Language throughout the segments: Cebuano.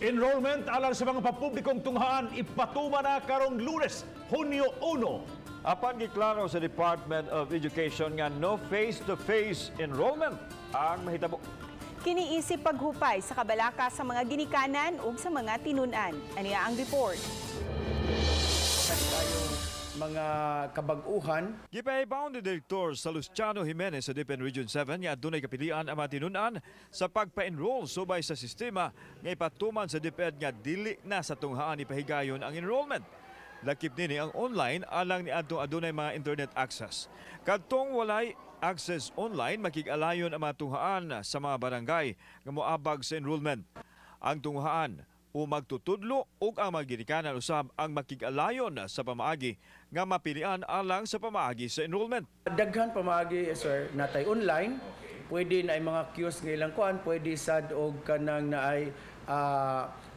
Enrollment alang sa mga pampublikong tunghaan ipatuman na karong Lunes, Hunyo 1. Apan giklaro sa Department of Education nga no face-to-face enrollment ang mahitabo. Kini isip paghupay sa kabalaka sa mga ginikanan ug sa mga tinun-an. Aniya ang report. Mga kabag-uhan. Gipahibaw ni Direktor Salustiano Jimenez sa DepEd Region 7 nga adunay kapilian ang mga tinun-an sa pagpa-enroll subay sa sistema nga ipatuman sa DepEd nga dili na sa tunghaan ipahigayon ang enrollment. Lakip nini ang online alang ni adtong adunay mga internet access. Kadtong walay access online, makig-alayon ang mga tunghaan sa mga barangay nga moabag sa enrollment. Ang tunghaan o magtutudlo ug ang mga ginikanan usab ang makig-alayon sa pamaagi nga mapilian alang sa pamaagi sa enrollment. Daghan pamaagi, sir, natay online, pwede na ay mga kiosk nga ilang kuan, pwede sad og kanang naay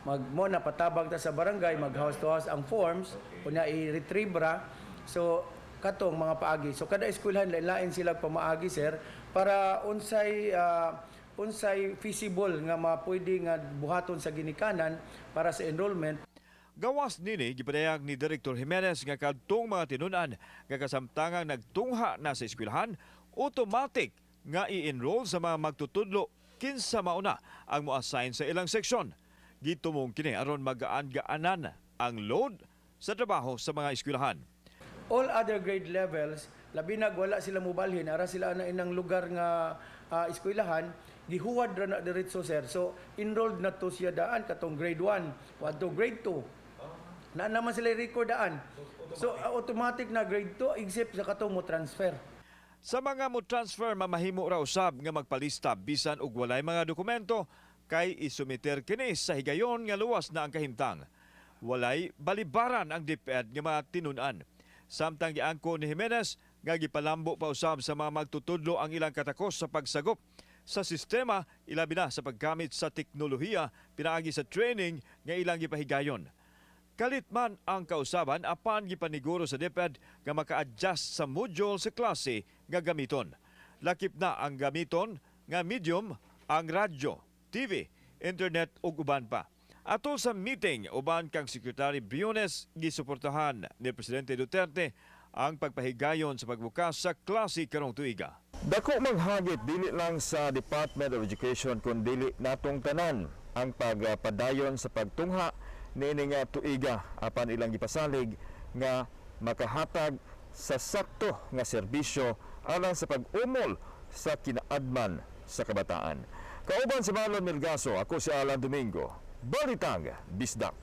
mag mo na patabang ta sa barangay, mag house to house ang forms, unya i-retrieve ra. So katong mga paagi. So kada eskwelahan, lain sila pamaagi, sir, para unsay feasible nga mapwede nga buhaton sa ginikanan para sa enrollment. Gawas nini, gipadayag ni Director Jimenez nga kadtong mga tinun-an nga kasamtangang nagtungha na sa eskwelahan, automatic nga i-enroll sa mga magtutudlo kinsa mauna ang mo-assign sa ilang seksyon. Gitumong kini aron magaan-gaanan ang load sa trabaho sa mga eskwelahan. All other grade levels, labi nag wala sila mobalhin, ara sila na inang lugar nga eskwelahan, gihuwad ra na diretso, sir. So enrolled na to siya daan katong grade 1, wadto grade 2. Na naman sila record daan. So automatic na grade 2 except sa katong mo transfer. Sa mga mo transfer, mamahimo ra usab nga magpalista bisan og walay mga dokumento kay isumiter kini sa higayon nga luwas na ang kahimtang. Walay balibaran ang DepEd nga mga tinun-an. Samtang giangko ni Jimenez nga gipalambo pa usab sa mga magtutudlo ang ilang katakos sa pagsagop sa sistema, ilabi na sa paggamit sa teknolohiya pinaagi sa training nga ilang gipahigayon. Kalit man ang kausaban, apan gipaniguro sa DepEd nga maka-adjust sa module sa klase nga gamiton. Lakip na ang gamiton nga medium ang radyo, TV, internet ug uban pa. Atol sa meeting uban kang Secretary Briones, gisuportahan ni Presidente Duterte ang pagpahigayon sa pagbukas sa klase karong tuiga. Dako manghagit dili lang sa Department of Education kun dili natong tanan ang pagpadayon sa pagtungha niini nga tuiga, apan ilang gipasalig nga makahatag sa sakto nga serbisyo alang sa pag-umol sa kinaadman sa kabataan. Kauban si Marlon Melgaso, ako si Alan Domingo. Balitang Bisdak.